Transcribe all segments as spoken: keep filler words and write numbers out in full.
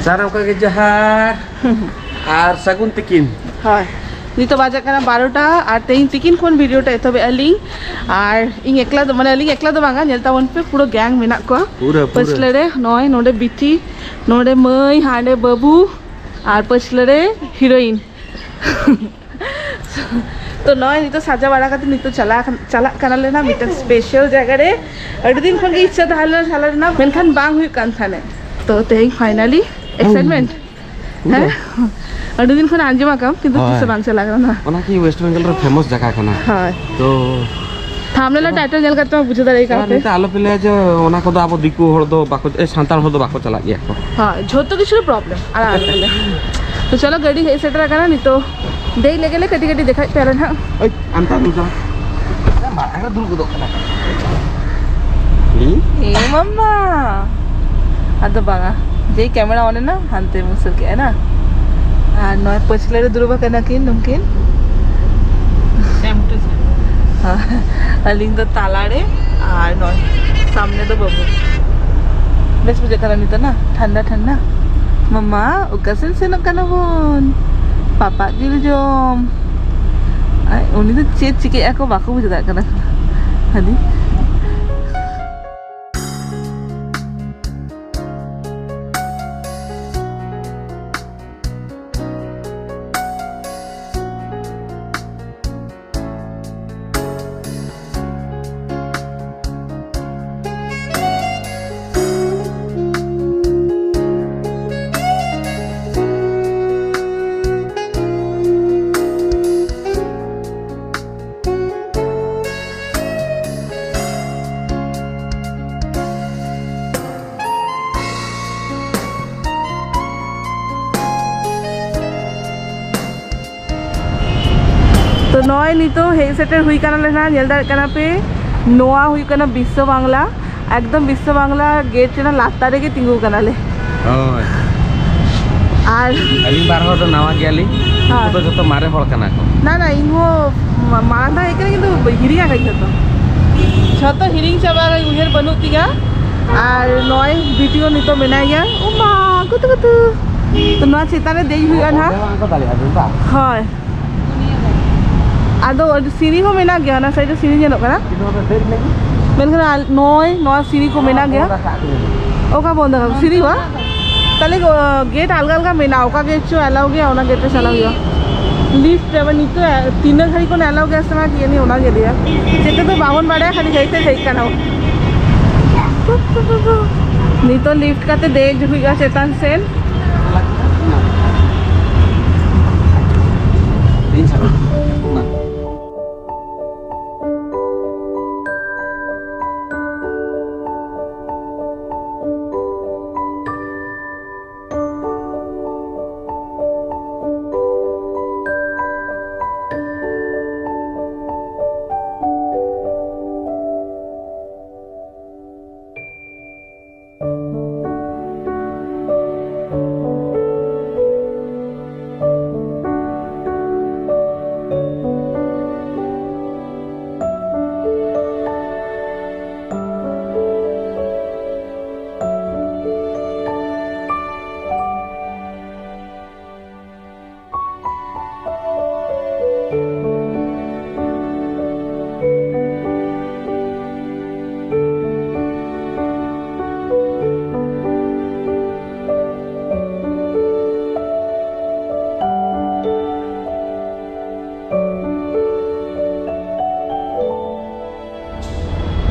ᱥᱟᱱᱟᱢ ᱠᱚᱜᱮ ᱡᱚᱦᱟᱨ ᱟᱨ ᱥᱟᱹᱜᱩᱱ ᱛᱤᱠᱤᱱ᱾ ᱦᱳᱭ, ᱱᱤᱛᱚᱜ ᱵᱟᱡᱟᱜ ᱠᱟᱱᱟ ᱵᱟᱨᱚᱴᱟ, ᱟᱨ ᱛᱮᱦᱮᱧ ᱛᱤᱠᱤᱱ ᱠᱷᱚᱱ ᱵᱷᱤᱰᱤᱭᱳ ᱴᱟ ᱮᱛᱚᱦᱚᱵᱮᱜᱼᱟ ᱞᱤᱧ᱾ ᱟᱨ ᱤᱧ ᱮᱠᱞᱟ ᱫᱚ, ᱢᱟᱱᱮ, ᱟᱹᱞᱤᱧ ᱮᱠᱞᱟ ᱫᱚ ᱵᱟᱝᱟ, ᱧᱮᱞ ᱛᱟᱵᱚᱱ ᱯᱮ, ᱯᱩᱨᱟᱹ ᱜᱮᱝ ᱢᱮᱱᱟᱜ ᱠᱚᱣᱟ᱾ ᱯᱩᱨᱟᱹ, ᱯᱩᱨᱟᱹ᱾ ᱯᱟᱹᱪᱷᱞᱟᱹ ᱨᱮ ᱱᱚᱜᱼᱚᱭ ᱱᱚᱰᱮ ᱵᱤᱴᱤ, ᱱᱚᱰᱮ ᱢᱟᱹᱭ, ᱦᱟᱸᱰᱮ ᱵᱟᱹᱵᱩ, ᱟᱨ ᱯᱟᱹᱪᱷᱞᱟᱹ ᱨᱮ ᱦᱤᱨᱳᱭᱤᱱ᱾ ᱛᱚ, ᱱᱚᱜᱼᱚᱭ ᱱᱤᱛᱚᱜ ᱥᱟᱡᱟᱣ ᱵᱟᱲᱟ ᱠᱟᱛᱮ ᱱᱤᱛᱚᱜ ᱪᱟᱞᱟᱜ ᱠᱟᱱ, ᱪᱟᱞᱟᱜ ᱠᱟᱱᱟᱞᱮ ᱱᱟ ᱢᱤᱫᱴᱮᱱ ᱥᱯᱮᱥᱟᱞ ᱡᱟᱭᱜᱟ ᱨᱮ᱾ ᱟᱹᱰᱤ ᱫᱤᱱ ᱠᱷᱚᱱ ᱜᱮ ᱤᱪᱪᱷᱟᱹ ᱛᱟᱦᱮᱸ ᱞᱮᱱᱟ ᱪᱟᱞᱟᱜ ᱨᱮᱱᱟᱜ, ᱢᱮᱱᱠᱷᱟᱱ ᱵᱟᱝ ᱦᱩᱭᱩᱜ ᱠᱟᱱ ᱛᱟᱦᱮᱸᱱᱟ᱾ ᱛᱚ, ᱛᱮᱦᱮᱧ ᱯᱷᱟᱭᱱᱟᱞᱤ ᱮᱠᱥᱟᱭᱤᱴᱢᱮᱱᱴ᱾ ᱦᱮᱸ? ᱟᱹᱰᱤ ᱫᱤᱱ ᱠᱷᱚᱱ ᱟᱸᱡᱚᱢ ᱟᱠᱟᱢ, ᱠᱤᱱᱛᱩ ᱦᱳᱭ᱾ ᱛᱤᱥ ᱦᱚᱸ ᱵᱟᱝ ᱪᱟᱞᱟᱜ ᱠᱟᱱᱟ᱾ ᱚᱱᱟ ᱠᱤ ᱳᱭᱮᱥᱴ ᱵᱮᱝᱜᱚᱞ ᱨᱮ ᱯᱷᱮᱢᱟᱥ ᱡᱟᱭᱜᱟ ᱠᱟᱱᱟ? ᱦᱳᱭ᱾ ᱛᱚ, ᱛᱷᱟᱢᱵᱱᱮᱞ ᱟᱨ ᱴᱟᱭᱴᱮᱞ ᱧᱮᱞ ᱠᱟᱛᱮ ᱢᱟ ᱵᱩᱡᱷᱟᱹᱣ ᱫᱟᱲᱮ ᱠᱟᱱ ᱟᱨ ᱯᱮ᱾ ᱱᱤᱛᱚᱜ ᱟᱞᱚᱯᱮ ᱞᱟᱹᱭᱟ ᱡᱮ ᱚᱱᱟ ᱠᱚᱫᱚ ᱟᱵᱚ ᱫᱤᱠᱩ ᱦᱚᱲ ᱫᱚ ᱵᱟᱠᱚ, ᱮ, ᱥᱟᱱᱛᱟᱲ ᱦᱚᱲ ᱫᱚ ᱵᱟᱠᱚ ᱪᱟᱞᱟᱜ ᱜᱮᱭᱟ ᱠᱚ᱾ ᱦᱳᱭ, ᱡᱷᱚᱛᱚ ᱠᱤᱪᱷᱩ ᱨᱮ ᱯᱨᱚᱵᱞᱮᱢ᱾ ᱟᱨ ᱟᱞᱚᱯᱮ ᱞᱟᱹᱭᱟ᱾ ᱛᱚ, ᱪᱚᱞᱚ, ᱜᱟᱹᱰᱤ ᱦᱮᱡ ᱥᱮᱴᱮᱨ ᱟᱠᱟᱱᱟ, ᱱᱤᱛᱚᱜ ᱫᱮᱡ ᱞᱮᱜᱮ ᱞᱮ, ᱠᱟᱹᱴᱤᱡ ᱠᱟᱹᱴᱤᱡ ᱫᱮᱠᱷᱟᱣᱮᱫ ᱯᱮᱭᱟᱞᱮ ᱱᱟᱦᱟᱜ᱾ ᱳᱭ, ᱟᱱᱛᱟ ᱫᱩᱞ ᱪᱟᱞᱟᱜ᱾ ᱢᱟᱲᱟᱝ ᱨᱮ ᱫᱩᱲᱩᱵ ᱜᱚᱫᱚᱜ ᱠᱟᱱᱟ᱾ ᱦᱩᱸ? ᱮ ᱢᱟᱢᱟ! ᱟᱫᱚ ᱵᱟᱝᱟ, ᱡᱮᱭ ᱠᱮᱢᱮᱨᱟ ᱚᱱ ᱮᱱᱟ, ᱦᱟᱱᱛᱮ ᱢᱩᱥᱟᱹᱨ ᱠᱮᱜᱼᱟ ᱱᱟ᱾ ᱟᱨ ᱱᱚᱜᱼᱚᱭ ᱯᱟᱹᱪᱷᱞᱟᱹ ᱨᱮ ᱫᱩᱲᱩᱵ ᱟᱠᱟᱱᱟ ᱠᱤᱱ ᱱᱩᱝᱠᱤᱱ᱾ Same to same. ᱟᱹᱞᱤᱧ ᱫᱚ ᱛᱟᱞᱟᱨᱮ, ᱟᱨ ᱱᱚᱜᱼᱚᱭ ᱥᱟᱢᱱᱮ ᱫᱚ ᱵᱟᱹᱵᱩ᱾ ᱵᱮᱥ ᱵᱩᱡᱷᱟᱹᱜ ᱠᱟᱱᱟ ᱱᱤᱛᱚᱜ ᱱᱟ, ᱴᱷᱟᱱᱰᱟ ᱴᱷᱟᱱᱰᱟ᱾ ᱢᱟᱢᱟ, ᱚᱠᱟ ᱥᱮᱱ ᱥᱮᱱᱚᱜ ᱠᱟᱱᱟ ᱵᱚᱱ? ᱯᱟᱯᱟᱜ ᱡᱤᱞ ᱡᱚᱢ᱾ ᱟᱭ, ᱩᱱᱤ ᱫᱚ ᱪᱮᱫ ᱪᱤᱠᱟᱹᱭᱮᱫᱼᱟ ᱠᱚ ᱵᱟᱠᱚ ᱵᱩᱡᱷᱟᱹᱣ ᱫᱟᱲᱮᱭᱟᱜ ᱠᱟᱱᱟ᱾ ᱦᱟᱹᱱᱤ᱾ ᱛᱚ, ᱱᱚᱜᱼᱚᱭ ᱱᱤᱛᱚᱜ ᱦᱮᱡ ᱥᱮᱴᱮᱨ ᱦᱩᱭ ᱠᱟᱱᱟᱞᱮ ᱱᱟᱦᱟᱜ, ᱧᱮᱞ ᱫᱟᱲᱮᱭᱟᱜ ᱠᱟᱱᱟ ᱯᱮ, ᱱᱚᱣᱟ ᱦᱩᱭᱩᱜ ᱠᱟᱱᱟ ᱵᱤᱥᱥᱚ ᱵᱟᱝᱞᱟ, ᱮᱠᱫᱚᱢ ᱵᱤᱥᱥᱚ ᱵᱟᱝᱞᱟ ᱜᱮᱴ ᱨᱮᱱᱟᱜ ᱞᱟᱛᱟᱨ ᱨᱮᱜᱮ ᱛᱤᱸᱜᱩ ᱠᱟᱱᱟᱞᱮ᱾ ᱦᱳᱭ᱾ ᱟᱨ ᱟᱹᱞᱤᱧ ᱵᱟᱨ ᱦᱚᱲ ᱫᱚ ᱱᱟᱣᱟ ᱜᱮᱭᱟᱞᱤᱧ, ᱦᱳᱭ᱾ ᱩᱱᱠᱩ ᱫᱚ ᱡᱚᱛᱚ ᱢᱟᱨᱮ ᱦᱚᱲ ᱠᱟᱱᱟ ᱠᱚ᱾ ᱱᱟ, ᱱᱟ, ᱤᱧ ᱦᱚᱸ ᱢᱟ-, ᱢᱟᱲᱟᱝ ᱫᱷᱟᱣ ᱦᱮᱡ ᱠᱟᱱᱟ, ᱠᱤᱱᱛᱩ ᱦᱤᱲᱤᱧ ᱟᱠᱟᱫᱟᱹᱧ ᱡᱚᱛᱚ᱾ ᱡᱷᱚᱛᱚ ᱦᱤᱲᱤᱧ ᱪᱟᱵᱟ ᱟᱠᱟᱫᱟᱹᱧ, ᱩᱭᱦᱟᱹᱨ ᱵᱟᱹᱱᱩᱜ ᱛᱤᱧᱟ᱾ ᱟᱨ ᱱᱚᱜᱼᱚᱭ ᱵᱤᱴᱤ ᱦᱚᱸ ᱱᱤᱛᱚᱜ ᱢᱮᱱᱟᱭ ᱜᱮᱭᱟ᱾ ᱳ ᱢᱟ ᱜᱳ, ᱛᱚ, ᱱᱚᱣᱟ ᱪᱮᱛᱟᱱ ᱨᱮ ᱫᱮᱡ ᱦᱩᱭᱩᱜᱼᱟ ᱱᱟᱦᱟᱜ᱾ ᱚᱸᱰᱮ ᱦᱚᱸ ᱟᱬᱜᱚ ᱫᱟᱲᱮᱭᱟᱜᱼᱟ ᱵᱤᱱ, ᱵᱟᱝ? ᱦᱳᱭ᱾ ᱟᱫᱚ ᱥᱤᱲᱤ ᱦᱚᱸ ᱢᱮᱱᱟᱜ ᱜᱮᱭᱟ, ᱚᱱᱟ ᱥᱟᱭᱤᱰ ᱨᱮ ᱥᱤᱲᱤ ᱧᱮᱞᱚᱜ ᱠᱟᱱᱟ᱾ ᱠᱤᱱᱛᱩ ᱚᱸᱰᱮ ᱫᱮᱡ ᱞᱟᱹᱜᱤᱫ? ᱢᱮᱱᱠᱷᱟᱱ ᱟᱞ-, ᱱᱚᱜᱼᱚᱭ ᱱᱚᱣᱟ ᱥᱤᱲᱤ ᱠᱚ ᱢᱮᱱᱟᱜ ᱜᱮᱭᱟ᱾ ᱵᱚᱱᱫᱚ ᱠᱟᱜ ᱠᱟᱱᱟ᱾ ᱚᱠᱟ ᱵᱚᱱᱫᱚ ᱠᱟᱜ? ᱥᱤᱲᱤ ᱵᱟᱝ? ᱛᱟᱦᱞᱮ, ᱚ, ᱜᱮᱴ ᱟᱞᱜᱟ ᱟᱞᱜᱟ ᱢᱮᱱᱟᱜᱼᱟ, ᱚᱠᱟ ᱜᱮᱴ ᱪᱚ ᱮᱞᱟᱣ ᱜᱮᱭᱟ, ᱚᱱᱟ ᱜᱮᱴ ᱨᱮ ᱪᱟᱞᱟᱣ ᱦᱩᱭᱩᱜᱼᱟ᱾ ᱞᱤᱯᱷᱴ ᱟᱵᱟᱨ ᱱᱤᱛᱚᱜ ᱛᱤᱱᱟᱹᱜ ᱜᱷᱟᱹᱲᱤᱡ ᱠᱷᱚᱱ ᱮᱞᱟᱣ ᱜᱮᱭᱟ ᱥᱮ ᱵᱟᱝ, ᱠᱤ ᱡᱟᱹᱱᱤ, ᱚᱱᱟ ᱜᱮ ᱞᱟᱹᱭᱟ᱾ ᱪᱤᱠᱟᱹ ᱫᱚ ᱵᱟᱵᱚᱱ ᱵᱟᱲᱟᱭᱟ, ᱠᱷᱟᱹᱞᱤ ᱦᱮᱡ ᱛᱮ ᱦᱮᱡ ᱠᱟᱱᱟ᱾ ᱱᱤᱛᱚᱜ ᱞᱤᱯᱷᱴ ᱠᱟᱛᱮ ᱫᱮᱡ ᱦᱩᱭᱩᱜᱼᱟ ᱪᱮᱛᱟᱱ ᱥᱮᱱ᱾ ᱤᱧ ᱥᱟᱵ ᱢᱟ᱾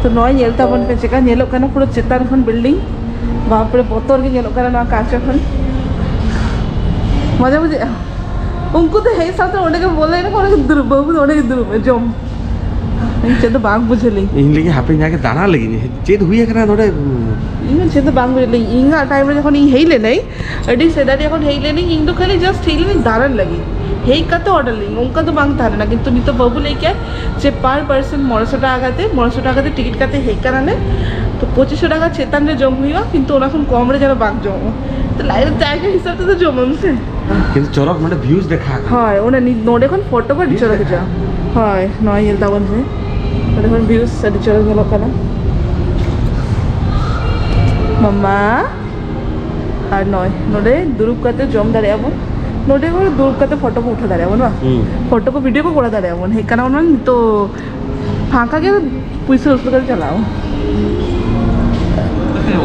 ᱛᱚ, ᱱᱚᱜᱼᱚᱭ ᱧᱮᱞ ᱛᱟᱵᱚᱱ ᱯᱮ, ᱪᱮᱠᱟ ᱧᱮᱞᱚᱜ ᱠᱟᱱᱟ ᱯᱩᱨᱟᱹ ᱪᱮᱛᱟᱱ ᱠᱷᱚᱱ ᱵᱤᱞᱰᱤᱝ᱾ ᱵᱟᱯᱨᱮ, ᱵᱚᱛᱚᱨ ᱜᱮ ᱧᱮᱞᱚᱜ ᱠᱟᱱᱟ ᱱᱚᱣᱟ ᱠᱟᱸᱪᱟ ᱠᱷᱚᱱ᱾ ᱢᱚᱡᱟ ᱵᱩᱡᱷᱟᱹᱜᱼᱟ᱾ ᱩᱱᱠᱩ ᱫᱚ ᱦᱮᱡ ᱥᱟᱶᱛᱮ ᱚᱸᱰᱮ ᱜᱮ ᱵᱚᱞᱚᱭᱮᱱᱟ ᱠᱚ, ᱚᱸᱰᱮ ᱜᱮ ᱫᱩᱲᱩᱵ, ᱵᱟᱹᱵᱩ ᱫᱚ ᱚᱸᱰᱮ ᱜᱮ ᱫᱩᱲᱩᱵ ᱢᱮ, ᱡᱚᱢ᱾ ᱤᱧ ᱪᱮᱫ ᱫᱚ ᱵᱟᱝ ᱵᱩᱡᱷᱟᱹᱣ ᱞᱤᱧ᱾ ᱤᱧ ᱞᱟᱹᱜᱤᱫ ᱦᱟᱯᱮ ᱧᱟ ᱜᱮ ᱫᱟᱬᱟ ᱞᱟᱹᱜᱤᱫ, ᱪᱮᱫ ᱦᱩᱭ ᱟᱠᱟᱱᱟ ᱱᱚᱰᱮ? ᱤᱧ ᱦᱚᱸ ᱪᱮᱫ ᱫᱚ ᱵᱟᱝ ᱵᱩᱡᱷᱟᱹᱣ ᱞᱤᱧ᱾ ᱤᱧᱟᱹᱜ ᱴᱟᱭᱤᱢ ᱨᱮ ᱡᱚᱠᱷᱚᱱ ᱤᱧ ᱦᱮᱡ ᱞᱮᱱᱟᱹᱧ, ᱟᱹᱰᱤ ᱥᱮᱫᱟᱭ ᱨᱮ ᱡᱚᱠᱷᱚᱱ ᱦᱮᱡ ᱞᱮᱱᱟᱹᱧ, ᱤᱧ ᱫᱚ ᱠᱷᱟᱹᱞᱤ just ᱦᱮᱡ ᱞᱮᱱᱟᱹᱧ ᱫᱟᱬᱟᱱ ᱞᱟᱹᱜᱤᱫ, ᱦᱮᱡ ᱠᱟᱛᱮ ᱚᱰᱟᱨ ᱞᱮᱱᱟᱹᱧ, ᱚᱱᱠᱟ ᱫᱚ ᱵᱟᱝ ᱛᱟᱦᱮᱸ ᱞᱮᱱᱟ᱾ ᱠᱤᱱᱛᱩ ᱱᱤᱛᱚᱜ ᱵᱟᱹᱵᱩ ᱞᱟᱹᱭ ᱠᱮᱫ ᱡᱮ per person ᱢᱚᱬᱮ ᱥᱚ ᱴᱟᱠᱟ ᱠᱟᱛᱮ, ᱢᱚᱬᱮ ᱥᱚ ᱴᱟᱠᱟ ᱠᱟᱛᱮ ᱴᱤᱠᱤᱴ ᱠᱟᱛᱮ ᱦᱮᱡ ᱠᱟᱱᱟᱞᱮ, ᱛᱚ ᱯᱚᱸᱪᱤᱥ ᱥᱚ ᱴᱟᱠᱟ ᱪᱮᱛᱟᱱ ᱨᱮ ᱡᱚᱢ ᱦᱩᱭᱩᱜᱼᱟ, ᱠᱤᱱᱛᱩ ᱚᱱᱟ ᱠᱷᱚᱱ ᱠᱚᱢ ᱨᱮ ᱡᱮᱱᱚ ᱵᱟᱝ ᱡᱚᱢᱚᱜᱼᱟ᱾ ᱛᱚ ᱞᱟᱭᱤᱱ ᱡᱟᱭᱜᱟ ᱦᱤᱥᱟᱹᱵ ᱛᱮᱫᱚ ᱡᱚᱢᱟᱢ ᱥᱮ᱾ ᱠᱤᱱᱛᱩ ᱪᱚᱨᱚᱠ ᱱᱚᱰᱮ views ᱫᱮᱠᱷᱟ ᱟᱠᱟᱱᱟ᱾ ᱦᱳᱭ, ᱚᱱᱟ ᱱᱤ-, ᱱᱚᱰᱮ ᱠᱷᱚᱱ ᱯᱷᱳᱴᱳ ᱠᱚ ᱟᱹᱰᱤ ᱪᱚᱨᱚᱠ ᱦᱤᱡᱩᱜᱼᱟ᱾ ᱦᱳᱭ, ᱱᱚᱣᱟ ᱧᱮᱞ ᱛᱟᱵᱚᱱ ᱯᱮ, ᱱᱚᱰᱮ ᱠᱷᱚᱱ views ᱟᱹᱰᱤ ᱪᱚᱨᱚᱠ ᱧᱮᱞᱚᱜ ᱠᱟᱱᱟ᱾ ᱢᱟᱢᱟ᱾ ᱟᱨ ᱱᱚᱜᱼᱚᱭ ᱱᱚᱰᱮ ᱫᱩᱲᱩᱵ ᱠᱟᱛᱮ ᱡᱚᱢ ᱫᱟᱲᱮᱭᱟᱜᱼᱟ ᱵᱚᱱ᱾ ᱱᱚᱰᱮ ᱦᱚᱸ ᱫᱩᱲᱩᱵ ᱠᱟᱛᱮ ᱯᱷᱳᱴᱳ ᱠᱚ ᱩᱴᱷᱟᱹᱣ ᱫᱟᱲᱮᱭᱟᱜᱼᱟ ᱵᱚᱱ, ᱵᱟᱝ? ᱦᱩᱸ᱾ ᱯᱷᱳᱴᱳ ᱠᱚ, ᱵᱷᱤᱰᱤᱭᱳ ᱠᱚ ᱠᱚᱨᱟᱣ ᱫᱟᱲᱮᱭᱟᱜᱼᱟ ᱵᱚᱱ᱾ ᱦᱮᱡ ᱠᱟᱱᱟ ᱵᱚᱱ ᱱᱤᱛᱚᱜ ᱯᱷᱟᱸᱠᱟ ᱜᱮ, ᱯᱩᱭᱥᱟᱹ ᱩᱥᱩᱞ ᱠᱟᱛᱮ ᱪᱟᱞᱟᱜᱼᱟ᱾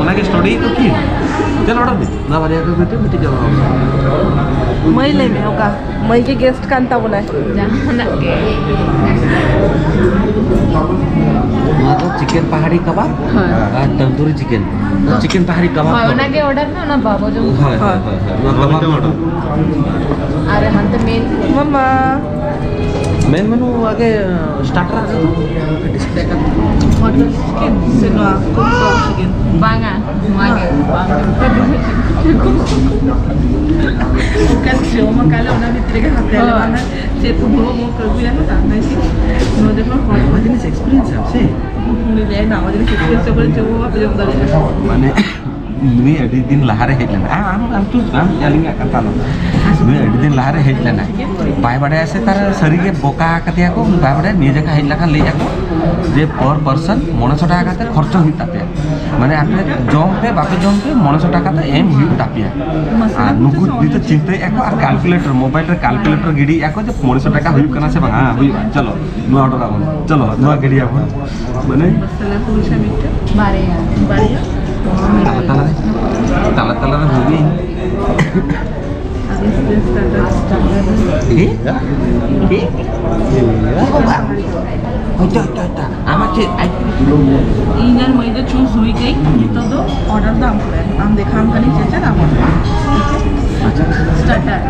ᱚᱱᱟᱜᱮ ᱥᱴᱟᱰᱤ ᱫᱚ ᱠᱤ? ᱪᱟᱞᱟᱣ ᱚᱲᱟᱜ ᱫᱮ᱾ ᱚᱱᱟ ᱵᱟᱨᱭᱟ ᱠᱚ ᱵᱷᱤᱛᱤᱨ ᱢᱤᱫᱴᱤᱡ ᱪᱟᱞᱟᱣ᱾ ᱢᱟᱹᱭ ᱞᱟᱹᱭ ᱢᱮ, ᱚᱠᱟ ᱢᱟᱹᱭ ᱜᱮ ᱜᱮᱥᱴ ᱠᱟᱱ ᱛᱟᱵᱚᱱᱟᱭ᱾ ᱡᱟᱦᱟᱱᱟᱜ ᱜᱮ᱾ ᱱᱚᱣᱟ ᱫᱚ ᱪᱤᱠᱮᱱ ᱯᱟᱦᱟᱲᱤ ᱠᱟᱵᱟᱵ ᱦᱳᱭ᱾ ᱟᱨ ᱛᱟᱱᱫᱩᱨᱤ ᱪᱤᱠᱮᱱ᱾ ᱪᱤᱠᱮᱱ ᱯᱟᱦᱟᱲᱤ ᱠᱟᱵᱟᱵ ᱦᱳᱭ, ᱫᱚ᱾ ᱚᱱᱟᱜᱮ ᱚᱰᱟᱨ ᱢᱮ, ᱚᱱᱟ ᱵᱟᱵᱚ ᱡᱚᱢ᱾ ᱦᱳᱭ, ᱦᱳᱭ, ᱦᱳᱭ, ᱦᱳᱭ᱾ ᱱᱚᱣᱟ ᱠᱟᱵᱟᱵ ᱜᱮ ᱚᱰᱟᱨ ᱢᱮ᱾ ᱟᱨ ᱦᱟᱱᱛᱮ ᱢᱮᱱ ᱢᱟᱢᱟ᱾ ᱢᱮᱱ ᱢᱮᱱᱩ ᱟᱜᱮ, ᱥᱴᱟᱨᱴᱟᱨ ᱟᱜᱮ ᱫᱚ᱾ ᱦᱳᱴᱮᱞ ᱪᱤᱠᱮᱱ ᱥᱮ ᱱᱚᱣᱟ ᱠᱚᱢ ᱥᱚᱢ ᱪᱤᱠᱮᱱ? ᱵᱟᱝᱟ, ᱱᱚᱣᱟ ᱜᱮ᱾ ᱚᱱᱠᱟ ᱡᱚᱢ ᱟᱠᱟᱫ ᱞᱮ, ᱚᱱᱟ ᱵᱷᱤᱛᱨᱤ ᱨᱮᱜᱮ ᱦᱟᱱᱛᱮ ᱟᱞᱮ ᱦᱳᱭ᱾ ᱵᱟᱝᱟ᱾ ᱪᱮᱫ ᱠᱚ ᱵᱚᱦᱚᱜ ᱢᱚᱦᱚᱜ ᱠᱚ ᱟᱹᱜᱩᱭᱟ ᱠᱚ, ᱛᱟᱨ ᱢᱟᱱᱮ ᱪᱮᱫ? ᱱᱚᱣᱟ ᱡᱚᱠᱷᱚᱱ ᱦᱚᱲ ᱱᱟᱣᱟ ᱡᱤᱱᱤᱥ ᱮᱠᱥᱯᱤᱨᱤᱭᱮᱱᱥ ᱟᱢ ᱥᱮ? ᱩᱱᱤ ᱞᱟᱹᱭᱟᱭ, ᱱᱟᱣᱟ ᱡᱤᱱᱤᱥ ᱮᱠᱥᱯᱤᱨᱤᱭᱮᱱᱥ ᱛᱟᱯᱚᱨᱮ ᱪᱮᱫ ᱦᱚᱸ ᱵᱟᱯᱮ ᱡᱚᱢ ᱫᱟᱲᱮᱭᱟᱜᱼᱟ᱾ ᱢᱟᱱᱮ, ᱱᱩᱭ ᱟᱹᱰᱤ ᱫᱤᱱ ᱞᱟᱦᱟᱨᱮ ᱦᱮᱡ ᱞᱮᱱᱟ᱾ ᱟᱢ, ᱟᱢ, ᱟᱢ ᱛᱩ, ᱟᱢ, ᱟᱹᱞᱤᱧᱟᱜ ᱠᱟᱛᱷᱟ ᱫᱚ᱾ ᱱᱩᱭ ᱟᱹᱰᱤ ᱫᱤᱱ ᱞᱟᱦᱟᱨᱮ ᱦᱮᱡ ᱞᱮᱱᱟᱭ᱾ ᱵᱟᱭ ᱵᱟᱰᱟᱭᱟ ᱥᱮ ᱛᱟᱨ ᱥᱟᱹᱨᱤᱜᱮ ᱵᱚᱠᱟ ᱠᱟᱫᱮᱭᱟ ᱠᱚ, ᱵᱟᱭ ᱵᱟᱰᱟᱭᱟ᱾ ᱱᱤᱭᱟᱹ ᱡᱟᱭᱜᱟ ᱦᱮᱡ ᱞᱮᱠᱷᱟᱱ ᱞᱟᱹᱭ ᱟᱠᱚ ᱡᱮ per person ᱢᱚᱬᱮ ᱥᱚ ᱴᱟᱠᱟ ᱠᱟᱛᱮ ᱠᱷᱚᱨᱪᱚ ᱦᱩᱭᱩᱜ ᱛᱟᱯᱮᱭᱟ᱾ ᱢᱟᱱᱮ ᱟᱯᱮ ᱡᱚᱢ ᱯᱮ, ᱵᱟᱯᱮ ᱡᱚᱢ ᱯᱮ, ᱢᱚᱬᱮ ᱥᱚ ᱴᱟᱠᱟ ᱫᱚ ᱮᱢ ᱦᱩᱭᱩᱜ ᱛᱟᱯᱮᱭᱟ᱾ ᱟᱨ ᱱᱩᱠᱩ ᱱᱤᱛᱚᱜ ᱪᱤᱱᱛᱟᱹᱭᱮᱫᱼᱟ ᱠᱚ ᱟᱨ ᱠᱟᱞᱠᱩᱞᱮᱴᱚᱨ, ᱢᱳᱵᱟᱭᱤᱞ ᱨᱮ ᱠᱟᱞᱠᱩᱞᱮᱴᱚᱨ ᱜᱤᱰᱤᱭᱮᱫᱼᱟ ᱠᱚ ᱡᱮ ᱢᱚᱬᱮ ᱥᱚ ᱴᱟᱠᱟ ᱦᱩᱭᱩᱜ ᱠᱟᱱᱟ ᱥᱮ ᱵᱟᱝ? ᱦᱮᱸ, ᱦᱩᱭᱩᱜᱼᱟ, ᱪᱚᱞᱚ ᱱᱚᱣᱟ ᱚᱰᱟᱨ ᱟᱵᱚᱱ, ᱪᱚᱞᱚ ᱱᱚᱣᱟ ᱜᱤᱰᱤᱭᱟᱵᱚᱱ᱾ ᱢᱟᱱᱮ ᱢᱟᱥᱟᱞᱟ ᱠᱩᱞᱪᱟ ᱢᱤᱫᱴᱮᱱ, ᱵᱟᱨᱭᱟ᱾ ᱛᱟᱞᱟ ᱛᱟᱞᱟ ᱨᱮ, ᱛᱟᱞᱟ ᱛᱟᱞᱟ ᱨᱮ ᱦᱩᱭᱩᱜ ᱜᱮ᱾ ᱟᱨ ᱢᱤᱫᱴᱮᱱ ᱥᱴᱟᱨᱴᱟᱨ᱾ ᱦᱮᱸ? ᱦᱮᱸ? ᱦᱳᱭ, ᱦᱳᱭ, ᱦᱳᱭ, ᱦᱳᱭ᱾ ᱟᱢᱟᱜ ᱪᱮᱫ ᱟᱭ-, ᱤᱧ ᱟᱨ ᱢᱟᱹᱭ ᱫᱚ ᱪᱩᱡᱽ ᱦᱩᱭ ᱠᱟᱹᱧ, ᱱᱤᱛᱚᱜ ᱫᱚ ᱚᱰᱟᱨ ᱫᱚ ᱟᱢ ᱠᱚᱨᱮ᱾ ᱟᱢ ᱫᱮᱠᱷᱟᱣᱟᱢ ᱠᱟᱹᱱᱟᱹᱧ ᱪᱮᱫ ᱪᱮᱫ ᱟᱢ ᱚᱰᱟᱨ᱾ ᱟᱪᱪᱷᱟ᱾ ᱥᱴᱟᱨᱴᱟᱨ,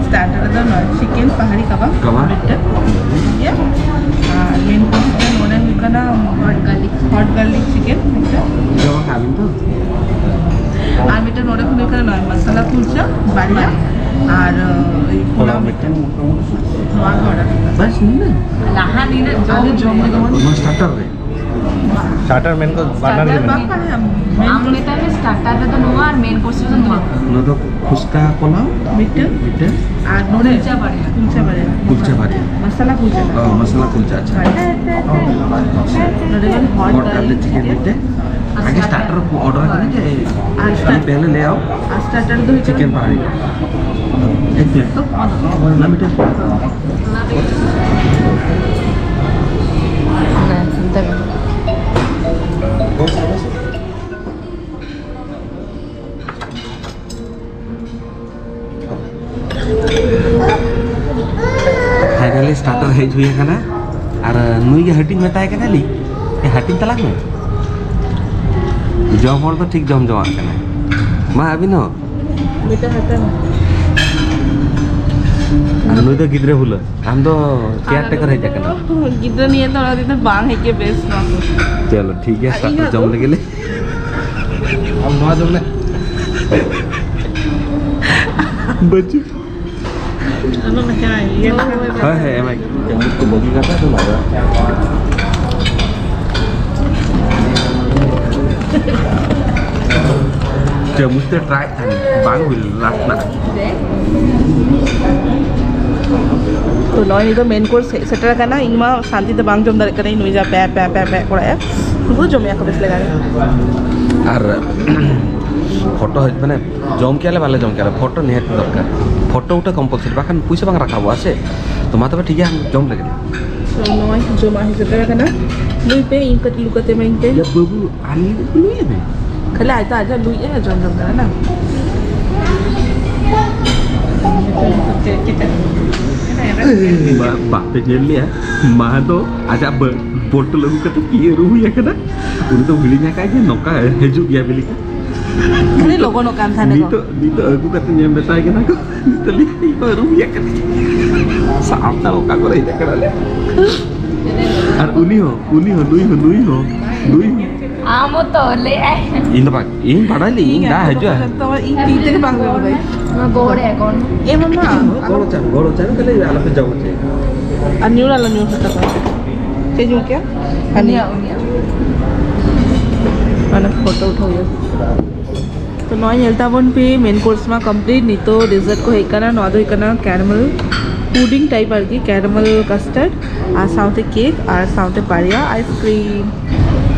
ᱥᱴᱟᱨᱴᱟᱨ ᱨᱮᱫᱚ ᱱᱚᱣᱟ ᱪᱤᱠᱮᱱ ᱯᱟᱦᱟᱲᱤ ᱠᱟᱵᱟᱵ ᱠᱟᱵᱟᱵ᱾ ᱢᱤᱫᱴᱮᱱ, ᱴᱷᱤᱠ ᱜᱮᱭᱟ? ᱟᱨ ᱢᱮᱱ ᱠᱳᱨᱥ ᱫᱚ ᱱᱚᱰᱮ ᱦᱩᱭᱩᱜ ᱠᱟᱱᱟ hot garlic, hot garlic chicken ᱢᱤᱫᱴᱮᱱ᱾ ᱡᱚᱢ ᱟᱠᱟᱫ ᱵᱤᱱ ᱛᱚ? ᱟᱨ ᱢᱤᱫᱴᱮᱱ ᱱᱚᱰᱮ ᱠᱷᱚᱱ ᱦᱩᱭᱩᱜ ᱠᱟᱱᱟ ᱱᱚᱣᱟ ᱢᱟᱥᱟᱞᱟ ᱠᱩᱞᱪᱟ ᱵᱟᱨᱭᱟ ᱟᱨ, ᱟᱹ, ᱯᱳᱞᱟᱣ ᱢᱤᱫᱴᱮᱱ᱾ ᱱᱚᱣᱟ ᱜᱮ ᱚᱰᱟᱨ ᱦᱩᱭᱩᱜ ᱠᱟᱱᱟ᱾ ᱵᱟᱥ ᱱᱤᱱᱟᱹᱜ? ᱞᱟᱦᱟ ᱱᱤᱱᱟᱹᱜ ᱡᱚᱢ ᱟᱞᱮ ᱡᱚᱢ ᱞᱮᱫᱟ ᱢᱟᱱᱮ? ᱱᱚᱣᱟ ᱥᱴᱟᱨᱴᱟᱨ ᱨᱮ? ᱥᱴᱟᱨᱴᱟᱨ ᱢᱮᱱ ᱠᱚ ᱵᱟᱱᱟᱨ ᱜᱮ ᱥᱴᱟᱨᱴᱟᱨ ᱢᱮᱱᱟᱜᱼᱟ᱾ ᱵᱟᱝ ᱠᱟᱱᱟ, ᱢᱮᱱ ᱟᱢ ᱢᱮᱛᱟᱭ ᱢᱮ ᱥᱴᱟᱨᱴᱟᱨ ᱨᱮᱫᱚ ᱱᱚᱣᱟ ᱟᱨ ᱢᱮᱱ ᱠᱳᱨᱥ ᱨᱮᱫᱚ ᱱᱚᱣᱟ᱾ ᱱᱚᱣᱟ ᱫᱚ ᱯᱷᱩᱪᱠᱟ ᱯᱳᱞᱟᱣ ᱢᱤᱫᱴᱟᱝ ᱢᱤᱫᱴᱟᱝ ᱟᱨ ᱱᱚᱰᱮ ᱠᱩᱞᱪᱟ ᱵᱟᱨᱭᱟ᱾ ᱠᱩᱞᱪᱟ ᱵᱟᱨᱭᱟ᱾ ᱠᱩᱞᱪᱟ ᱵᱟᱨᱭᱟ᱾ ᱢᱟᱥᱟᱞᱟ ᱠᱩᱞᱪᱟ᱾ ᱚ, ᱢᱟᱥᱟᱞᱟ ᱠᱩᱞᱪᱟ, ᱟᱪᱪᱷᱟ᱾ ᱦᱳᱭ᱾ ᱱᱚᱰᱮ ᱜᱟᱱ hot hot garlic garlic chicken chicken. ᱢᱤᱫᱴᱟᱝ᱾ ᱟᱜᱮ starter ᱠᱚ order ᱠᱟᱫᱟ ᱡᱮ ᱟᱨ ᱟᱢ ᱯᱮᱦᱞᱮ ᱞᱮ ᱟᱣ ᱟᱨ starter ᱫᱚ ᱦᱩᱭᱩᱜ ᱠᱟᱱᱟ chicken ᱯᱟᱦᱟᱲᱤ᱾ ᱮᱠ ᱯᱞᱮᱴ ᱛᱚ? ᱚᱱᱟ ᱢᱤᱫᱴᱮᱱ᱾ ᱦᱮᱸ, ᱚᱱᱛᱮ ᱜᱮ᱾ Finally starter ᱦᱮᱡ ᱦᱩᱭ ᱟᱠᱟᱱᱟ᱾ ᱟᱨ ᱱᱩᱭ ᱜᱮ ᱦᱟᱹᱴᱤᱧ ᱢᱮᱛᱟᱭ ᱠᱟᱱᱟᱞᱤᱧ, "ᱮ, ᱦᱟᱹᱴᱤᱧ ᱛᱟᱞᱟᱝ ᱢᱮ, ᱡᱚᱢ ᱦᱚᱲ ᱫᱚ ᱴᱷᱤᱠ ᱡᱚᱢ ᱡᱚᱝᱟᱜ ᱠᱟᱱᱟᱭ, ᱢᱟ ᱟᱹᱵᱤᱱ ᱦᱚᱸ᱾" ᱵᱮᱴᱟ ᱦᱟᱛᱟᱣ ᱢᱮ᱾ ᱟᱨ ᱱᱩᱭ ᱫᱚ ᱜᱤᱫᱽᱨᱟᱹ ᱵᱷᱩᱞᱟᱹ, ᱟᱢ ᱫᱚ caretaker ᱦᱮᱡ ᱟᱠᱟᱱᱟ᱾ ᱜᱤᱫᱽᱨᱟᱹ ᱱᱤᱭᱮ ᱫᱚ ᱚᱲᱟᱜ ᱨᱮᱫᱚ ᱵᱟᱝ ᱦᱮᱡ ᱜᱮ ᱵᱮᱥ ᱱᱚᱣᱟ ᱠᱚ᱾ ᱪᱚᱞᱚ ᱴᱷᱤᱠ ᱜᱮᱭᱟ, ᱟᱨ ᱤᱧ starter ᱡᱚᱢ ᱫᱚ? ᱞᱮᱜᱮ ᱞᱮ᱾ ᱟᱢ ᱱᱚᱣᱟ ᱡᱚᱢ ᱢᱮ᱾ ᱵᱟᱹᱪᱩ᱾ ᱟᱞᱚ ᱢᱮᱥᱟᱭᱟ, ᱤᱭᱟᱹ ᱞᱮᱠᱟ᱾ ᱦᱳᱭ, ᱦᱳᱭ, ᱮᱢᱟᱭ᱾ ᱪᱟᱢᱚᱪ ᱠᱚ ᱵᱟᱹᱜᱤ ᱠᱟᱛᱮ ᱟᱫᱚ ᱞᱟᱜᱟᱣ᱾ ᱪᱟᱢᱚᱪ ᱛᱮ try ᱛᱟᱦᱮᱱ, ᱵᱟᱝ ᱦᱩᱭ ᱞᱮᱱᱟ, ᱞᱟᱥ ᱨᱮᱱᱟᱜ᱾ ᱛᱚ, ᱱᱚᱜᱼᱚᱭ ᱱᱤᱛᱚᱜ main course ᱦᱮᱡ ᱥᱮᱴᱮᱨ ᱟᱠᱟᱱᱟ᱾ ᱤᱧ ᱢᱟ ᱥᱟᱱᱛᱤ ᱛᱮ ᱵᱟᱝ ᱡᱚᱢ ᱫᱟᱲᱮᱭᱟᱜ ᱠᱟᱹᱱᱟᱹᱧ, ᱱᱩᱭ ᱡᱟ ᱯᱮ, ᱯᱮ, ᱯᱮ, ᱯᱮ ᱠᱚᱨᱟᱣᱮᱫᱼᱟ᱾ ᱩᱱᱠᱩ ᱫᱚ ᱡᱚᱢᱮᱫᱼᱟ ᱠᱚ ᱵᱮᱥ ᱞᱮᱠᱟ ᱜᱮ᱾ ᱟᱨ ᱯᱷᱳᱴᱳ ᱦᱮᱡ, ᱢᱟᱱᱮ, ᱡᱚᱢ ᱠᱮᱭᱟᱞᱮ ᱵᱟᱞᱮ ᱡᱚᱢ ᱠᱮᱭᱟᱞᱮ, ᱯᱷᱳᱴᱳ ᱱᱤᱦᱟᱹᱛ ᱫᱚᱨᱠᱟᱨ᱾ ᱯᱷᱳᱴᱳ ᱩᱴᱷᱟᱹ compulsory, ᱵᱟᱠᱷᱟᱱ ᱯᱩᱭᱥᱟᱹ ᱵᱟᱝ ᱨᱟᱠᱟᱵᱚᱜᱼᱟ ᱥᱮ᱾ ᱛᱚ ᱢᱟ ᱛᱚᱵᱮ ᱴᱷᱤᱠ ᱜᱮᱭᱟ, ᱡᱚᱢ ᱞᱮᱜᱮ᱾ ᱛᱚ ᱱᱚᱜᱼᱚᱭ ᱡᱚᱢᱟᱜ ᱦᱮᱡ ᱥᱮᱴᱮᱨ ᱟᱠᱟᱱᱟ᱾ ᱞᱩᱭ ᱯᱮ, ᱤᱧ ᱠᱟᱹᱴᱤᱡ ᱞᱩ ᱠᱟᱛᱮ ᱮᱢᱟᱹᱧ ᱯᱮ᱾ ᱭᱟ ᱵᱟᱹᱵᱩ, ᱟᱞᱮ ᱞᱩᱭ ᱢᱮ᱾ ᱠᱷᱟᱹᱞᱤ ᱟᱡ ᱫᱚ ᱟᱡ ᱫᱚ ᱞᱩᱭᱮᱫᱼᱟ, ᱡᱚᱢ ᱡᱚᱢ ᱠᱟᱱᱟ ᱱᱟ᱾ ᱵᱟ-, ᱵᱟᱯᱮ ᱧᱮᱞ ᱞᱮᱭᱟ, ᱢᱟ ᱫᱚ ᱟᱡᱟᱜ ᱵᱟ-, ᱵᱚᱴᱚᱞ ᱟᱹᱜᱩ ᱠᱟᱛᱮ ᱯᱤᱭᱟᱹ ᱨᱩ ᱦᱩᱭ ᱟᱠᱟᱱᱟ᱾ ᱩᱱᱤ ᱫᱚ ᱦᱤᱲᱤᱧ ᱟᱠᱟᱫ ᱡᱮ ᱱᱚᱝᱠᱟ ᱦᱤᱡᱩᱜ ᱜᱮᱭᱟ ᱵᱤᱞᱤ ᱠᱚ᱾ ᱠᱷᱟᱹᱞᱤ ᱞᱚᱜᱚᱱᱚᱜ ᱠᱟᱱ ᱛᱟᱦᱮᱱᱟ ᱠᱚ᱾ ᱱᱤᱛᱚᱜ, ᱱᱤᱛᱚᱜ ᱟᱹᱜᱩ ᱠᱟᱛᱮ ᱧᱮᱞ ᱢᱮᱛᱟᱭ ᱠᱟᱱᱟ ᱠᱚ, ᱱᱤᱛᱚᱜ ᱞᱤᱧ ᱤᱧ ᱠᱚ ᱨᱩᱢ ᱤᱭᱟᱹ ᱠᱟᱱᱟ᱾ ᱥᱟᱱᱛᱟᱲ ᱚᱠᱟ ᱠᱚᱨᱮ ᱦᱮᱡ ᱟᱠᱟᱱᱟ ᱞᱮ? ᱟᱨ ᱩᱱᱤ ᱦᱚᱸ, ᱩᱱᱤ ᱦᱚᱸ, ᱱᱩᱭ ᱦᱚᱸ, ᱱᱩᱭ ᱦᱚᱸ, ᱱᱩᱭ ᱦᱚᱸ᱾ ᱟᱢ ᱦᱚᱸᱛᱚ ᱞᱟᱹᱭ ᱟᱭ᱾ ᱤᱧ ᱫᱚ ᱵᱟᱝ, ᱤᱧ ᱵᱟᱰᱟᱭ ᱞᱤᱧ, ᱤᱧ ᱫᱟ ᱦᱤᱡᱩᱜᱼᱟ᱾ ᱛᱚ ᱤᱧ ᱛᱤ ᱛᱮᱜᱮ ᱵᱟᱝ ᱦᱩᱭᱩᱜᱼᱟ᱾ ᱱᱚᱣᱟ ᱜᱚᱲ ᱮ, ᱜᱚᱲ᱾ ᱮ ᱢᱟᱢᱟ᱾ ᱜᱚᱲᱚ ᱪᱟᱱ, ᱜᱚᱲᱚ ᱪᱟᱱ, ᱠᱷᱟᱹᱞᱤ ᱟᱞᱚᱯᱮ ᱡᱚᱢ ᱦᱚᱪᱚᱭᱟ᱾ ᱟᱨ ᱧᱩ ᱟᱞᱚ ᱧᱩ ᱦᱚᱪᱚ ᱛᱟᱠᱚᱣᱟ᱾ ᱪᱮᱫ ᱧᱩ ᱠᱮᱭᱟ? ᱟᱨ ᱩᱱᱤᱭᱟᱜ, ᱩᱱᱤᱭᱟᱜ᱾ ᱚᱱᱟ ᱯᱷᱳᱴᱳ ᱩᱴᱷᱟᱹᱣ ᱦᱩᱭᱩᱜᱼᱟ᱾ ᱛᱚ ᱱᱚᱜᱼᱚᱭ ᱧᱮᱞ ᱛᱟᱵᱚᱱ ᱯᱮ, main course ᱢᱟ complete᱾ ᱱᱤᱛᱚᱜ dessert ᱠᱚ ᱦᱮᱡ ᱟᱠᱟᱱᱟ᱾ ᱱᱚᱣᱟ ᱫᱚ ᱦᱩᱭᱩᱜ ᱠᱟᱱᱟ caramel pudding type ᱟᱨᱠᱤ, caramel custard ᱟᱨ ᱥᱟᱶᱛᱮ cake ᱟᱨ ᱥᱟᱶᱛᱮ ᱵᱟᱨᱭᱟ ice cream᱾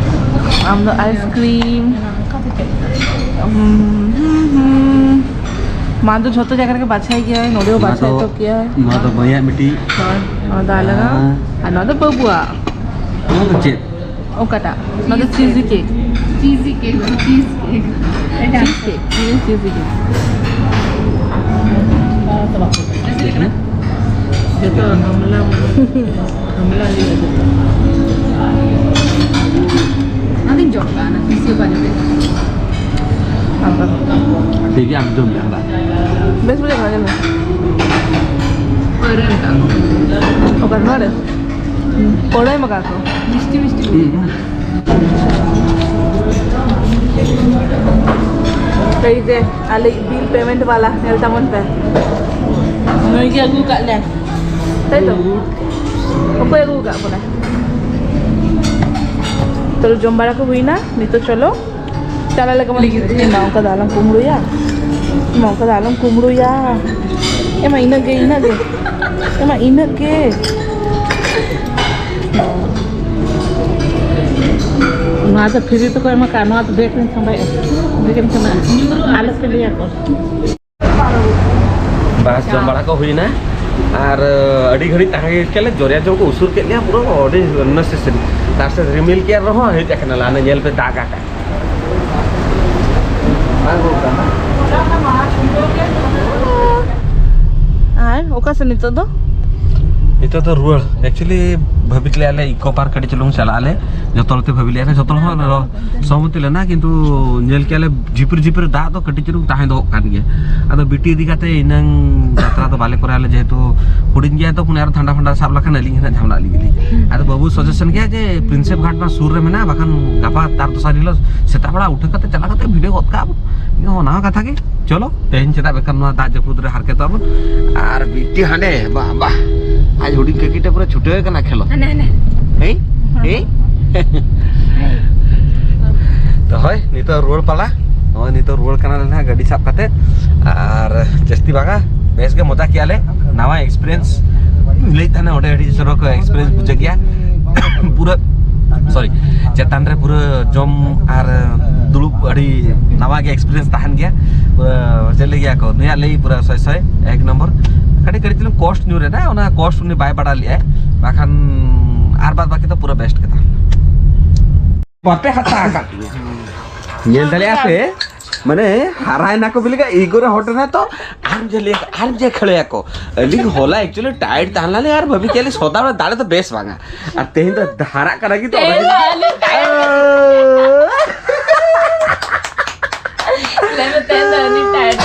ᱟᱢ ᱫᱚ ᱟᱭᱤᱥᱠᱨᱤᱢ᱾ ᱢᱟ ᱫᱚ ᱡᱷᱚᱛᱚ ᱡᱟᱭᱜᱟ ᱨᱮᱜᱮ ᱵᱟᱪᱷᱟᱭ ᱜᱮᱭᱟᱭ, ᱱᱚᱰᱮ ᱦᱚᱸ ᱵᱟᱪᱷᱟᱭ ᱛᱚ ᱜᱮᱭᱟᱭ᱾ ᱱᱚᱣᱟ ᱫᱚ ᱢᱟᱹᱭᱟᱜ ᱢᱤᱫᱴᱤᱡ᱾ ᱦᱳᱭ, ᱱᱚᱣᱟ ᱫᱚ ᱟᱞᱟᱫᱟ᱾ ᱟᱨ ᱱᱚᱣᱟ ᱫᱚ ᱵᱟᱹᱵᱩᱣᱟᱜ᱾ ᱱᱚᱣᱟ ᱫᱚ ᱪᱮᱫ? ᱚᱠᱟᱴᱟᱜ? ᱱᱚᱣᱟ ᱫᱚ ᱪᱤᱡᱤ ᱠᱮᱠ᱾ ᱪᱤᱡᱤ ᱠᱮᱠ, ᱪᱤᱡ ᱠᱮᱠ᱾ ᱪᱤᱡ ᱠᱮᱠ, ᱦᱮᱸ, ᱪᱤᱡᱤ ᱠᱮᱠ᱾ ᱡᱚᱛᱚ ᱦᱟᱢᱞᱟ, ᱦᱟᱢᱞᱟ ᱦᱩᱭᱩᱜᱼᱟ ᱡᱚᱛᱚ᱾ ᱚᱱᱟᱫᱚᱧ ᱡᱚᱢ ᱠᱟᱜᱼᱟ, ᱚᱱᱟ ᱛᱤᱥ ᱦᱚᱸ ᱵᱟᱹᱧ ᱡᱚᱢ ᱠᱟᱜᱼᱟ᱾ ᱴᱷᱤᱠ ᱜᱮᱭᱟ, ᱟᱢ ᱡᱚᱢ ᱢᱮ, ᱦᱟᱸᱰᱟ᱾ ᱵᱮᱥ ᱵᱩᱡᱷᱟᱹᱜ ᱠᱟᱱᱟ, ᱧᱮᱞ ᱢᱮ᱾ ᱯᱟᱹᱣᱨᱟᱹ ᱮᱢ ᱠᱟᱜ ᱠᱚᱣᱟ᱾ ᱚᱠᱟ ᱱᱚᱣᱟ ᱨᱮ? ᱯᱟᱹᱣᱨᱟᱹ ᱮᱢ ᱠᱟᱜ ᱠᱚ᱾ ᱢᱤᱥᱴᱤ, ᱢᱤᱥᱴᱤ᱾ ᱦᱩᱸ᱾ ᱮᱭ ᱡᱮ, ᱟᱞᱮ ᱵᱤᱞ ᱯᱮᱢᱮᱱᱴ ᱵᱟᱞᱟ, ᱧᱮᱞ ᱛᱟᱵᱚᱱ ᱯᱮ᱾ ᱱᱩᱭ ᱜᱮ ᱟᱹᱜᱩ ᱠᱟᱜ ᱞᱮᱭᱟ᱾ ᱛᱟᱭ ᱛᱚ? ᱚᱠᱚᱭ ᱟᱹᱜᱩ ᱠᱟᱜ ᱵᱚᱱᱟ? ᱛᱚ, ᱡᱚᱢ ᱵᱟᱲᱟ ᱠᱚ ᱦᱩᱭᱱᱟ, ᱱᱤᱛᱚᱜ ᱪᱚᱞᱚ᱾ ᱪᱟᱞᱟᱜ ᱞᱟᱹᱜᱤᱫ ᱵᱚᱱ᱾ ᱞᱟᱹᱜᱤᱫ ᱛᱮ᱾ ᱮ ᱢᱟ, ᱚᱱᱠᱟ ᱫᱚ ᱟᱞᱚᱢ ᱠᱩᱢᱵᱽᱲᱩᱭᱟ᱾ ᱮ ᱢᱟ, ᱚᱱᱠᱟ ᱫᱚ ᱟᱞᱚᱢ ᱠᱩᱢᱵᱽᱲᱩᱭᱟ᱾ ᱮ ᱢᱟ, ᱤᱱᱟᱹᱜ ᱜᱮ, ᱤᱱᱟᱹᱜ ᱜᱮ᱾ ᱮ ᱢᱟ, ᱤᱱᱟᱹᱜ ᱜᱮ᱾ ᱱᱚᱣᱟ ᱫᱚ ᱯᱷᱨᱤ ᱛᱮᱠᱚ ᱮᱢ ᱟᱠᱟᱫ, ᱱᱚᱣᱟ ᱫᱚ ᱵᱮᱜᱽ ᱨᱤᱧ ᱥᱟᱢᱵᱟᱭᱮᱫᱼᱟ᱾ ᱵᱮᱜᱽ ᱨᱤᱧ ᱥᱟᱢᱵᱟᱭᱮᱫᱼᱟ᱾ ᱟᱞᱚ ᱯᱮ ᱞᱟᱹᱭ ᱟᱠᱚ᱾ ᱵᱟᱥ, ᱡᱚᱢ ᱵᱟᱲᱟ ᱠᱚ ᱦᱩᱭᱱᱟ᱾ ᱟᱨ, ᱟᱹᱰᱤ ᱜᱷᱟᱹᱲᱤᱡ ᱛᱟᱦᱮᱸ ᱠᱮᱫ ᱞᱮ, ᱡᱚᱨᱭᱟ ᱡᱚᱝ ᱠᱚ ᱩᱥᱩᱨ ᱠᱮᱫ ᱞᱮᱭᱟ, ᱯᱩᱨᱟᱹ ᱟᱹᱰᱤ unnecessary᱾ ᱛᱟᱨ ᱥᱮᱫ ᱨᱤᱢᱤᱞ ᱠᱮᱫ ᱨᱮᱦᱚᱸ ᱦᱮᱡ ᱟᱠᱟᱱᱟ ᱞᱮ, ᱦᱟᱱᱮ ᱧᱮᱞ ᱯᱮ ᱫᱟᱜ ᱟᱠᱟᱫ᱾ ᱟᱨ ᱚᱠᱟ ᱥᱮᱫ ᱱᱤᱛᱚᱜ ᱫᱚ? ᱱᱤᱛᱚᱜ ᱫᱚ ᱨᱩᱣᱟᱹᱲ᱾ Actually, ᱵᱷᱟᱹᱵᱤ ᱞᱮᱫᱼᱟ ᱞᱮ eco park ᱠᱟᱹᱴᱤᱡ ᱪᱩᱞᱩᱝ ᱪᱟᱞᱟᱜ ᱟᱞᱮ, ᱡᱚᱛᱚ ᱦᱚᱲ ᱛᱮ ᱵᱷᱟᱹᱵᱤ ᱞᱮᱫᱼᱟ ᱞᱮ, ᱡᱚᱛᱚ ᱦᱚᱲ ᱥᱚᱦᱚᱢᱚᱛᱤ ᱞᱮᱱᱟ, ᱠᱤᱱᱛᱩ ᱧᱮᱞ ᱠᱮᱫᱼᱟ ᱞᱮ ᱡᱷᱤᱯᱤᱨ ᱡᱷᱤᱯᱤᱨ ᱫᱟᱜ ᱫᱚ ᱠᱟᱹᱴᱤᱡ ᱪᱩᱞᱩᱝ ᱛᱟᱦᱮᱸ ᱫᱚᱦᱚᱜ ᱠᱟᱱ ᱜᱮᱭᱟ᱾ ᱟᱫᱚ ᱵᱤᱴᱤ ᱤᱫᱤ ᱠᱟᱛᱮ ᱮᱱᱟᱝ ᱡᱟᱛᱨᱟ ᱫᱚ ᱵᱟᱞᱮ ᱠᱚᱨᱟᱣ ᱞᱮ, ᱡᱮᱦᱮᱛᱩ ᱦᱩᱰᱤᱧ ᱜᱮᱭᱟ ᱛᱚ, ᱯᱷᱳᱱ ᱟᱨ ᱴᱷᱟᱱᱰᱟ ᱯᱷᱟᱱᱰᱟ ᱥᱟᱵ ᱞᱮᱠᱷᱟᱱ ᱟᱹᱞᱤᱧ ᱦᱟᱸᱜ ᱡᱷᱟᱢᱞᱟᱜ ᱞᱤᱧ ᱜᱮᱞᱤᱧ᱾ ᱟᱫᱚ ᱵᱟᱹᱵᱩ suggestion ᱠᱮᱫᱼᱟ ᱡᱮ ᱯᱨᱤᱱᱥᱮᱯ ᱜᱷᱟᱴ ᱢᱟ ᱥᱩᱨ ᱨᱮ ᱢᱮᱱᱟᱜᱼᱟ, ᱵᱟᱠᱷᱟᱱ ᱜᱟᱯᱟ ᱛᱟᱨ ᱫᱚᱥᱟᱨ ᱦᱤᱞᱳᱜ ᱥᱮᱛᱟᱜ ᱵᱮᱲᱟ ᱩᱴᱷᱟᱹ ᱠᱟᱛᱮ ᱪᱟᱞᱟᱣ ᱠᱟᱛᱮ video ᱜᱚᱫ ᱠᱟᱜᱼᱟ ᱵᱚᱱ᱾ ᱤᱧ ᱦᱚᱸ ᱚᱱᱟ ᱦᱚᱸ ᱠᱟᱛᱷᱟ ᱜᱮ, ᱪᱚᱞᱚ ᱛᱮᱦᱮᱧ ᱪᱮᱫᱟᱜ ᱵᱮᱠᱟᱨ ᱱᱚᱣᱟ ᱫᱟᱜ ᱡᱟᱹᱯᱩᱫ ᱨᱮ ᱦᱟᱨᱠᱮᱛᱚᱜ ᱟᱵᱚᱱ᱾ ᱟᱨ ᱵᱤᱴᱤ ᱦᱟᱸᱰᱮ, ᱵᱟᱦ ᱵᱟᱦ, ᱟᱡ ᱦᱩᱰᱤᱧ ᱠᱟᱹᱠᱤ ᱴᱷᱮᱱ ᱯᱩᱨᱟᱹ ᱪᱷᱩᱴᱟᱹᱣ ᱠᱟᱱᱟ ᱠᱷᱮᱞᱳ᱾ ᱦᱟᱱᱮ, ᱦᱟᱱᱮ᱾ ᱦᱮᱸ? ᱦᱮᱸ? ᱛᱚ ᱦᱳᱭ, ᱱᱤᱛᱚᱜ ᱨᱩᱣᱟᱹᱲ ᱯᱟᱞᱟ᱾ ᱱᱚᱜᱼᱚᱭ ᱱᱤᱛᱚᱜ ᱨᱩᱣᱟᱹᱲ ᱠᱟᱱᱟᱞᱮ ᱱᱟᱦᱟᱜ ᱜᱟᱹᱰᱤ ᱥᱟᱵ ᱠᱟᱛᱮ᱾ ᱟᱨ ᱡᱟᱹᱥᱛᱤ ᱵᱟᱝᱟ, ᱵᱮᱥ ᱜᱮ ᱢᱚᱡᱟ ᱠᱮᱜᱼᱟ ᱞᱮ᱾ ᱱᱟᱣᱟ experience ᱞᱟᱹᱭᱮᱫ ᱛᱟᱦᱮᱱᱟ, ᱚᱸᱰᱮ ᱟᱹᱰᱤ ᱪᱚᱨᱚᱠ experience ᱵᱩᱡᱷᱟᱹᱜ ᱜᱮᱭᱟ᱾ ᱯᱩᱨᱟᱹ ᱥᱚᱨᱤ, ᱪᱮᱛᱟᱱ ᱨᱮ ᱯᱩᱨᱟᱹ ᱡᱚᱢ ᱟᱨ ᱫᱩᱲᱩᱵ ᱟᱹᱰᱤ ᱱᱟᱣᱟ ᱜᱮ ᱮᱠᱥᱯᱤᱨᱤᱭᱮᱱᱥ ᱛᱟᱦᱮᱱ ᱜᱮᱭᱟ᱾ ᱯᱩᱨᱟᱹ ᱪᱮᱫ ᱞᱟᱹᱭ ᱜᱮᱭᱟ ᱠᱚ, ᱱᱩᱭᱟᱜ ᱞᱟᱹᱭ ᱯᱩᱨᱟᱹ ᱥᱚᱭ ᱥᱚᱭ ᱮᱠ ᱱᱚᱢᱵᱚᱨ᱾ ᱠᱟᱹᱴᱤᱡ ᱠᱟᱹᱴᱤᱡ ᱪᱩᱞᱩᱝ ᱠᱚᱥᱴ ᱧᱩᱨ ᱮᱱᱟ, ᱚᱱᱟ ᱠᱚᱥᱴ ᱩᱱᱤ ᱵᱟᱭ ᱵᱟᱲᱟᱭ ᱞᱮᱫᱼᱟᱭ, ᱵᱟᱠᱷᱟᱱ ᱟᱨ ᱵᱟᱫ ᱵᱟᱹᱠᱤ ᱫᱚ ᱯᱩᱨᱟᱹ ᱵᱮᱥᱴ ᱜᱮ ᱛᱟᱦᱮᱱᱟ᱾ ᱵᱟᱯᱮ ᱦᱟᱛᱟ ᱟᱠᱟᱫ ᱛᱤᱧᱟᱹ᱾ ᱧᱮᱞ ᱫᱟᱲᱮᱭᱟᱜᱼᱟ ᱯᱮ, ᱢᱟᱱᱮ ᱦᱟᱨᱟᱭ ᱱᱟᱠᱚ ᱵᱤᱞᱤ ᱠᱟ ᱤᱜᱳ ᱨᱮ ᱦᱚᱴ ᱮᱱᱟ ᱛᱚ, ᱟᱨ ᱡᱮ ᱞᱟᱹᱭ ᱟᱨ ᱡᱮ ᱠᱷᱮᱞᱮᱭᱟᱠᱚ᱾ ᱟᱹᱞᱤᱧ ᱦᱚᱞᱟ actually tired ᱛᱟᱦᱮᱸ ᱞᱮᱱᱟᱞᱤᱧ ᱟᱨ ᱵᱷᱟᱹᱵᱤ ᱠᱮᱫ ᱞᱤᱧ ᱥᱚᱫᱟ ᱵᱮᱲᱟ ᱫᱟᱲᱮ ᱫᱚ ᱵᱮᱥ ᱵᱟᱝᱟ, ᱟᱨ ᱛᱮᱦᱮᱧ ᱫᱚ ᱦᱟᱨᱟᱜ ᱠᱟᱱᱟ ᱠᱤᱱᱛᱩ ᱚᱱᱟ ᱛᱮᱦᱮᱧ ᱫᱚ ᱟᱹᱞᱤᱧ tired᱾ ᱠᱤᱱᱛᱩ ᱞᱟᱹᱭ ᱢᱮ, ᱛᱮᱦᱮᱧ ᱫᱚ ᱟᱹᱞᱤᱧ tired᱾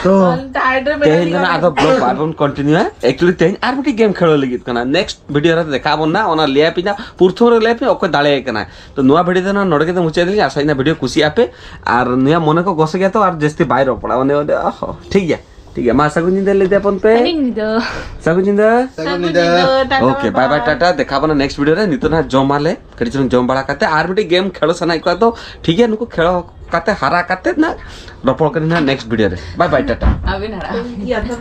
ᱛᱚ, ᱚᱱ tired ᱨᱮ ᱢᱮᱱᱟᱜ ᱛᱮᱦᱮᱧ ᱫᱚ ᱞᱤᱧᱟ᱾ ᱱᱟᱜ ᱟᱫᱚ vlog ᱵᱟᱵᱚᱱ continue ᱟ᱾ Actually ᱛᱮᱦᱮᱧ ᱟᱨ ᱢᱤᱫᱴᱤᱡ game ᱠᱷᱮᱞᱳ ᱞᱟᱹᱜᱤᱫ ᱠᱟᱱᱟ᱾ Next video ᱨᱮ ᱫᱮᱠᱷᱟᱣ ᱟᱵᱚᱱ ᱱᱟ, ᱚᱱᱟ ᱞᱟᱹᱭ ᱟᱯᱮ ᱱᱟ, ᱯᱨᱚᱛᱷᱚᱢ ᱨᱮ ᱞᱟᱹᱭ ᱟᱯᱮ ᱚᱠᱚᱭ ᱫᱟᱲᱮᱭᱟᱭ ᱠᱟᱱᱟ᱾ ᱛᱚ ᱱᱚᱣᱟ video ᱫᱚ ᱱᱟᱜ ᱱᱚᱰᱮ ᱜᱮ ᱢᱩᱪᱟᱹᱫ ᱞᱤᱧ᱾ ᱟᱥᱟᱭ ᱱᱟ video ᱠᱩᱥᱤᱭᱟᱜ ᱯᱮ, ᱟᱨ ᱱᱩᱭᱟᱜ ᱢᱚᱱᱮ ᱠᱚ ᱜᱚᱥᱮ ᱜᱮᱭᱟ ᱛᱚ, ᱟᱨ ᱡᱟᱹᱥᱛᱤ ᱵᱟᱭ ᱨᱚᱯᱚᱲᱟ, ᱚᱱᱮ ᱚᱸᱰᱮ, ᱚᱦᱚ, ᱴᱷᱤᱠ ᱜᱮᱭᱟ, ᱴᱷᱤᱠ ᱜᱮᱭᱟ, ᱢᱟ ᱥᱟᱹᱜᱩᱱ ᱧᱤᱫᱟᱹ ᱞᱟᱹᱭ ᱫᱮ ᱟᱯᱚᱱ ᱯᱮ᱾ ᱥᱟᱹᱜᱩᱱ ᱧᱤᱫᱟᱹ᱾ ᱥᱟᱹᱜᱩᱱ ᱧᱤᱫᱟᱹ᱾ Tata, okay, bye bye, bye. Tata, ᱫᱮᱠᱷᱟᱣ ᱵᱚᱱᱟ next video ᱨᱮ᱾ ᱱᱤᱛᱚᱜ ᱱᱟᱜ ᱡᱚᱢᱟᱞᱮ, ᱠᱟᱹᱴᱤᱡ ᱪᱩᱞᱩᱝ ᱡᱚᱢ ᱵᱟᱲᱟ ᱠᱟᱛᱮ ᱟᱨ ᱢᱤᱫᱴᱤᱡ game ᱠᱷᱮᱞᱳ ᱥᱟᱱᱟᱭᱮᱫ ᱠᱚᱣᱟ ᱛᱚ, ᱴᱷᱤᱠ ᱜᱮᱭᱟ, ᱱᱩᱠᱩ ᱠᱷᱮᱞᱳ ᱠᱟᱛᱮ ᱦᱟᱨᱟ ᱠᱟᱛᱮ ᱱᱟᱜ ᱨᱚᱯᱚᱲ ᱠᱟᱱᱟ ᱱᱟᱜ next video ᱨᱮ᱾ Bye bye, Tata. ᱟᱹᱵᱤᱱ ᱦᱟᱨᱟ᱾